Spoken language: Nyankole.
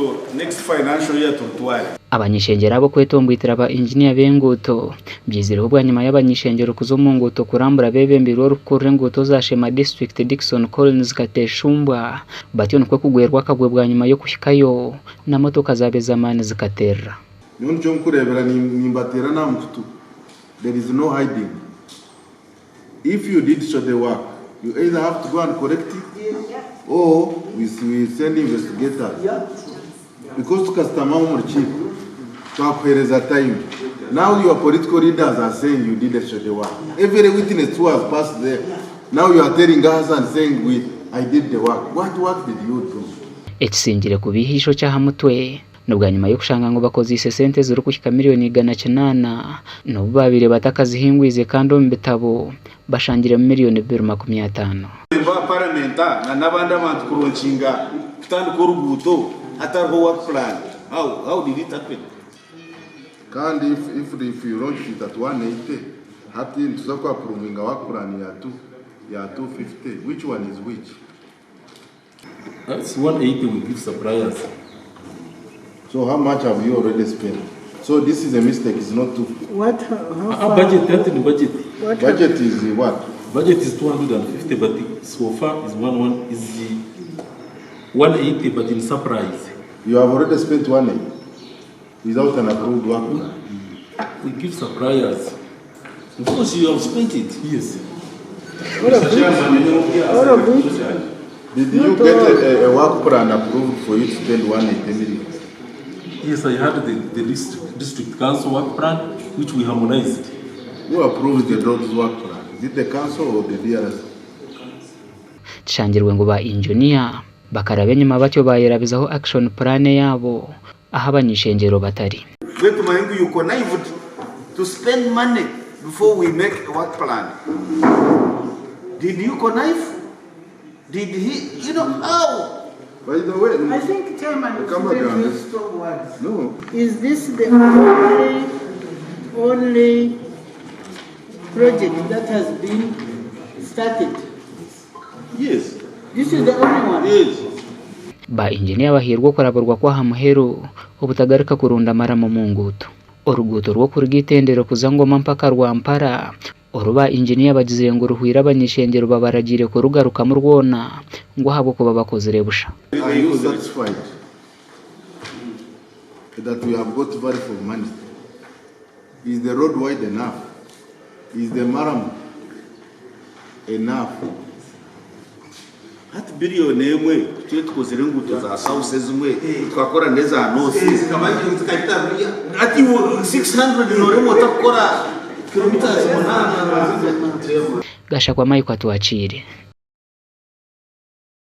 Oruguuto next financial year turutware. Abany'ishengyero abo kwetomboitera ba inginiya b'enguuto byizireho bwanyima y'abany'ishengyero kuza omu nguuto kurambura beebembeirwe orikukurira enguuto za Sheema disiturikiti Dickson Collins Kateshumbwa batyo nikwo kugwerwa akagwe bwanyima y'okuhikayo na motoka zaabo ez'amaani zikaterera. Nyowe nikyo nkureebera nimbateera n'aha mukutu there is no hiding if you did shoddy work you either have to go and correct it or we send investigators because tukasitama omu rukiiko twakuheereza time now your political leaders are saying you did a shoddy work every witness who has passed there now you are telling us and saying we I did the work what work did you do? Ekisingire kubiiha eishokye aha mutwe Ni bwanyima y'okushanga ngu bakozeise sente ezirikuhika miriyoni 800 n'obu baabaire batakazihingwize kandi omu bitabo bashangiremu miriyoni 250. Ba paramenta na n'abandi abantu kuronkinga kutandika oruguuto hatariho work plan how how did it happen? Kandi if if if you launch it at 180 hati nituza ku approvinga work plan ya two ya 250 which one is which? That's 180 we give suppliers. So how much have you already spent? So this is a mistake, it's not too. What, how Ah, far? budget, that in budget. What Budget is what? Budget is 250, but so far is one one is the 180, but in surprise. You have already spent 180 without an approved work plan. We give suppliers. Of course you have spent it. Yes. All of it? All of it? Did you Not get all. a work plan approved for you to spend 180 million? Yes, I had the district council work plan, which we harmonized. Who approves the roads work plan? Is it the council or the DRC? Kishangirwe ngu ba inginiya bakaraba enyima batyo bayerabizaho action plan yaabo ahu abany'ishengyero batari. Twe tumanye ngu you connived to spend money before we make a work plan. Did you connive? Did he, you know, how? By the way, I think chairman, we Come shouldn't again. use strong words. No. Is this the only, only project that has been started? Yes. This is the only one? Yes. Ba inginiya bahairwe okuraburwa kw'aha muheru obutagaruka kurunda maramu omu nguuto. Oruguuto rw'okuruga Itendero kuza Ngoma mpaka Rwampara oru ba inginiya bagizire ngu ruhwire abany'ishengyero babaragiire kurugarukamu rwona ngu ahabw'okuba bakozire busha. Are you satisfied that we have got value for money? Is the road wide enough? Is the murram enough? Hati biriyoni emwe tube tukozire enguuto za south ezimwe tukakora n'eza north hati 600 noremwa ota kukora kilometres munaana. Gashakwa Mike Atwakiire.